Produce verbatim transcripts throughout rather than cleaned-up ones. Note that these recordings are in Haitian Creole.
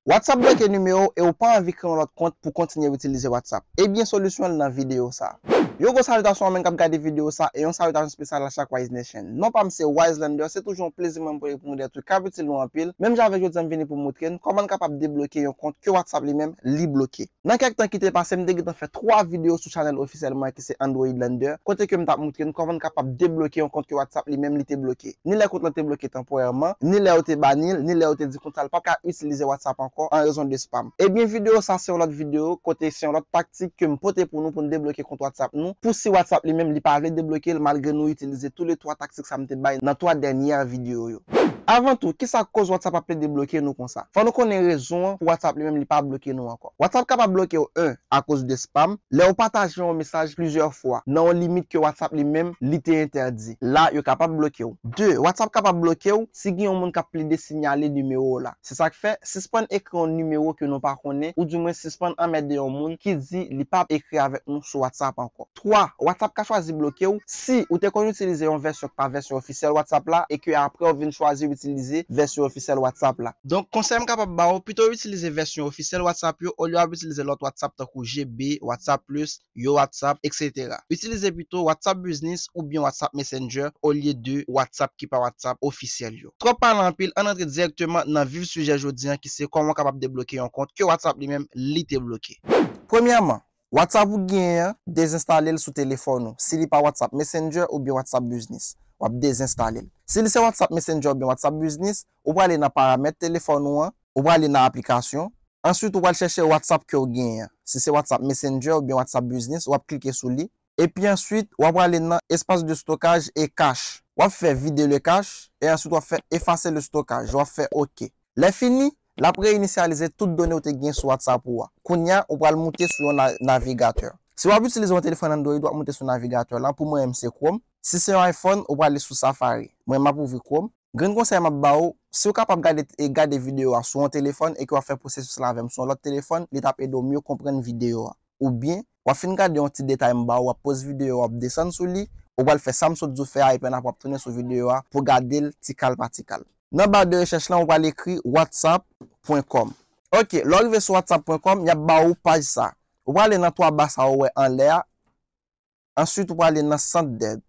WhatsApp bloke nimewo w e w pa anvi kreye yon lòt kont pou kontinye itilize WhatsApp? Ebyen, solisyon an nan videyo sa a. Yon gwo salitasyon a ou menm k ap gade videyo sa a e yon salitasyon espesyal a chak Wise Nation. Non pa m se Wise Lander, se toujou yon plezi mwen pou pou m dèt ou k ap itil nou anpil. Menm jan avèk jodi a, m vini pou m montre n kòman n kapab debloke yon kont ke WhatsApp li menm li bloke. Nan kèk tan ki te pase, m te gentan fè twa videyo sou chanèl ofisyèl mwen ki se Android Lander, kote ke m t ap montre n kòman n kapab debloke yon kont ke WhatsApp li menm li te bloke. Ni lè kont lan te bloke tanporèman, ni lè yo te bani l, ni lè yo te di kont sa l p ap ka itilize WhatsApp ankò an rezon de spam. Ebyen, videyo sa se yon lòt videyo, kote se yon lòt taktik ke m pote pou nou pou n debloke kont WhatsApp nou, pou si WhatsApp li menm li pa vle debloke l malgre nou itilize toulètwa taktik sa m te bay nan twa dènyè videyo yo. Avan tou, kisa k koz WhatsApp ap plede bloke nou konsa? Fò nou konnen rezon an pou WhatsApp li menm li pa bloke nou ankò. WhatsApp kapab bloke w, en, akoz de spam. Lè w pataje yon mesaj plizyè fwa nan yon limit ke WhatsApp li menm li te entèdi, la yo kapab bloke w. De, WhatsApp kapab bloke w si gen yon moun k ap plede sinyale nimewo w la. Se sa k fè, sispann ekri yon nimewo ke nou pa konnen, oudimwen sispann anmède yon moun ki di li p ap ekri avèk nou sou WhatsApp ankò. Twa, WhatsApp ka chwazi bloke w si ou te konn itilize yon vèsyon k pa vèsyon ofisyèl WhatsApp la e ke apre w vin chwazi itilize vèsyon ofisyèl WhatsApp la. Donk, konsèy m kapab ba w, pito w itilize vèsyon ofisyèl WhatsApp yo olye w ap itilize lòt WhatsApp tankou G B, WhatsApp Plus, Yo WhatsApp, et cetera. Itilize pito WhatsApp Business oubyen WhatsApp Messenger olye de WhatsApp ki pa WhatsApp ofisyèl yo. Twòp pale anpil, ann antre dirèkteman nan vif sijè jodi an ki se kòman w kapab debloke yon kont ke WhatsApp li menm li te bloke. Premyèman, WhatsApp ou genyen an, dezenstale l sou telefòn ou, si li pa WhatsApp Messenger oubyen WhatsApp Business. W ap dezenstale l. Si li se WhatsApp Messenger oubyen WhatsApp Business, ou prale nan paramèt telefòn ou an, ou prale nan aplikasyon, answit ou pral chèche WhatsApp ke w genyen an. Si se WhatsApp Messenger oubyen WhatsApp Business, w ap klike sou li. Epi answit, w ap prale nan espace de stockage et cache. W ap fè vide le cache, e answit w ap fè effacer le stockage. W ap fè OK. Lè fini, l ap reyinisyalize tout done w te gen sou WhatsApp ou a. Kounye a, ou pral moute sou yon na-, navigatè. Si w ap itilize yon telefòn Android, w ap moute sou navigatè lan. Pou mwen menm, se Chrome. Si se yon iPhone, ou prale sou Safari. Mwen, m ap ouvri Chrome. Grenn konsèy m ap ba w, si w kapab gade, e gade videyo a sou yon telefòn e ke w ap fè pwosesis la avè m sou yon lòt telefòn, li t ap ede w mye konprann videyo a. Oubyen, w ap fin gade yon ti detay m ba w, w ap poz videyo a, w ap desann sou li, ou pral fè sa m sot di w fè a, epi annapre w ap tounen sou videyo a pou w gade l ti kal pa ti kal. Nan ba de rechèch lan, ou pral ekri whatsapp point com. Ok, lè w rive sou whatsapp point com, y ap ba w paj sa. Ou prale nan twa ba sa w wè anlè a. Answit, ou prale nan sant dèd.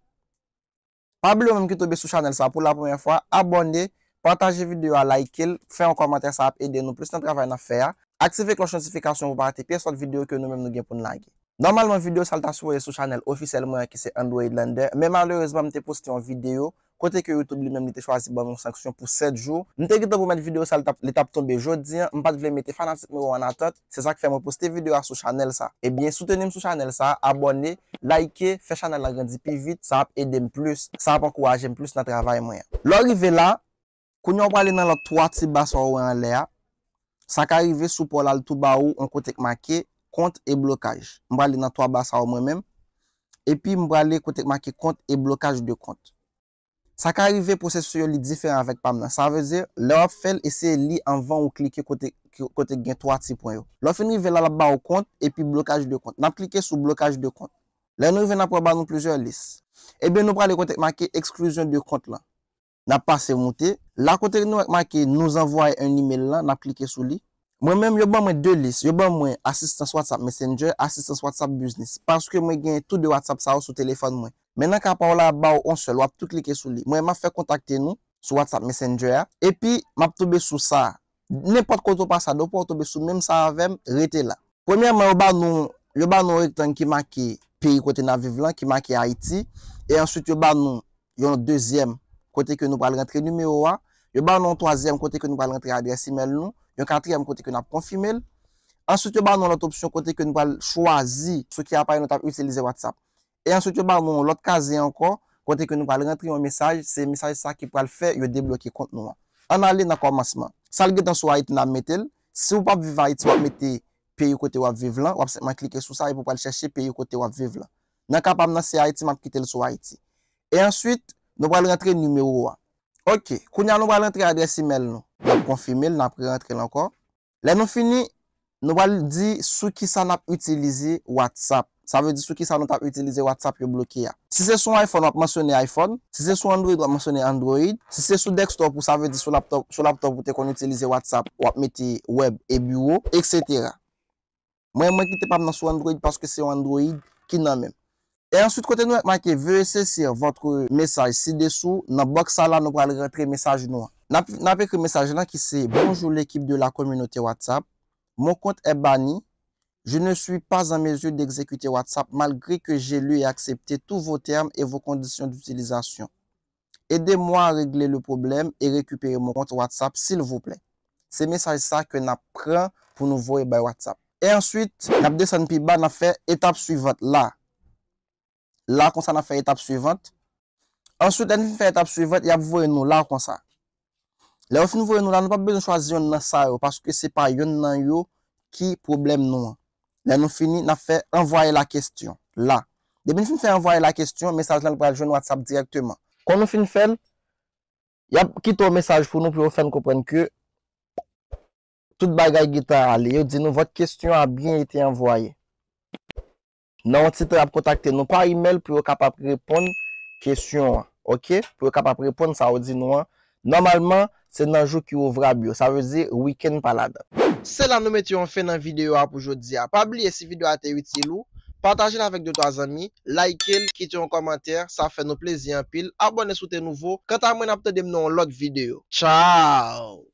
Pa bliye ou menm ki tonbe sou chanèl sa pou la premyè fwa, abòne, pataje videyo a, like l, fè yon kòmantè, sa ap ede nou plis nan travay n ap fè a. Aktive klòch notifikasyon pou pa rate pyès lòt videyo ke nou menm nou gen pou n lage. Nòmalman, videyo sa l ta sipoze sou chanèl ofisyèl mwen an ki se Android Lander, men malerezman, m te poste yon videyo kote ke YouTube li menm li te chwazi ban m yon sanksyon pou sèt jou. M te gentan pwomèt videyo sa li t ap, li t ap tonbe jodi a, m pa t vle mete fanatik mwen yo an atant, se sa k fè mwen poste videyo a sou chanèl sa. Ebyen, souteni m sou chanèl sa, abòne, like, fè chanèl la grandi pi vit, sa ap ede m plis, sa ap ankouraje m plis nan travay mwen an. Lè w rive la, kounye a w prale nan lòt twa ti ba sa w wè anlè a. Sa ka rive si w pa w la l tou ba ou yon kote k make kont e blokaj. M prale nan twa ba sa yo mwen menm. Epi m prale kote k make kont e blokaj de kont. Sa ka rive pwosesis yo li diferan avèk pa m nan. Sa vle di, lè w ap fè l, eseye li anvan ou klike kote, kote k gen twa ti pwen yo. Lè w fin rive la, l ap ba ou kont epi blokaj de kont. N ap klike sou blokaj de kont. Lè nou rive, n ap wè ba nou plizyè lis. Ebyen, nou prale kote k make exclusion de compte lan. N ap pase moute. La kote nou wè k make nous envoyer un email lan, n ap klike sou li. Mwen menm, yo ban mwen de lis. Yo ban mwen asistans WhatsApp Messenger, asistans WhatsApp Business. Paske mwen gen tou de WhatsApp sa yo sou telefòn mwen. Men nan ka pa w la, y ap ba w yon sèl, w ap tou klike sou li. Mwen, m ap fè kontakte nou sou WhatsApp Messenger a. Epi, m ap tonbe sou sa a. Nenpòt kote w pase a, depi w tonbe sou menm sa avè m, rete la. Premyèman, yo ba nou, yo ba nou yon rektang ki make peyi kote n ap viv lan, ki make Ayiti. E answit, yo ba nou yon dezyèm kote ke nou pral rantre nimewo a. Yo ba nou yon twazyèm kote ke nou pral rantre adrès imèl nou. Yon katriyèm kote ke n ap konfime l. Answit, yo ba nou lòt opsyon kote ke nou pral chwazi sou ki aparèy nou t ap itilize WhatsApp. E answit, yo ba nou yon lòt kazye ankò, kote ke nou pral rantre yon mesaj, se mesaj sa ki pral fè yo debloke kont nou an. Ann ale nan kòmansman. Sa l gentan sou Ayiti, n ap mete l. Si w p ap viv Ayiti, w ap mete peyi kote w ap viv lan, w ap senpman klike sou sa epi w pral chèche peyi kote w ap viv lan. Nan ka pa m nan, se Ayiti, m ap kite l sou Ayiti. E answit, nou pral rantre nimewo a. Ok, kounye a nou pral rantre adrès imèl nou. N ap konfime l, n ap re-rantre l ankò. Lè nou fini, nou pral di sou kisa n ap itilize WhatsApp. Sa vle di sou kisa nou t ap itilize WhatsApp yo bloke a. Si se sou iPhone, w ap mansyone iPhone. Si se sou Android, w ap mansyone Android. Si se sou desktop ou, sa vle di sou laptop, sou laptop ou te konn itilize WhatsApp, w ap mete web e biwo, et cetera. Mwen, mwen kite pa m nan sou Android paske se yon Android ki nan men m. E answit, kote nou wè k make veuillez saisir votre message ci-dessous, nan box sa la, nou pral rantre mesaj nou an. N ap, n ap ekri mesaj lan ki se: Bonjour l'équipe de la communauté WhatsApp. Mon compte est banni. Je ne suis pas en mesure d'exécuter WhatsApp malgré que j'ai lu et accepté tous vos termes et vos conditions d'utilisation. Aidez-moi à régler le problème et récupérer mon compte WhatsApp, s'il vous plaît. Se mesaj sa ke n ap pran pou nou voye bay WhatsApp. E answit, n ap desann pi ba, n ap fè etap swivan la. La, konsa, n ap fè etap swivan. Answit, lè n fin fè etap swivan, y ap voye nou la konsa. Lè yo fin voye nou la, nou p ap bezwen chwazi yonn nan sa yo, paske se pa yonn nan yo ki pwoblèm nou an. Lè nou fini, n ap fè envoyer la question la. Depi n fin fè envoyer la question, mesaj lan pral jwenn WhatsApp dirèkteman. Kon nou fin fè l, y ap kite yon mesaj pou nou, pou yo fè n konprann ke tout bagay gentan ale. Yo di nou: Votre question a bien été envoyée. Nan yon ti tan, y ap kontakte nou pa imèl pou yo kapab reponn kesyon an. Oke? Pou yo kapab reponn sa yo di nou an. Nòmalman, se nan jou ki ouvrab yo. Sa vle di, wikenn pa ladan. Se la nou mete yon fen nan videyo a pou jodi a. Pa bliye, si videyo a te itil ou, pataje l avèk de twa zanmi, like l, kite yon kòmantè, sa fè nou plezi anpil. Abòne si w te nouvo. Kanta mwen, n ap tande m nan yon lòt videyo. Tchao!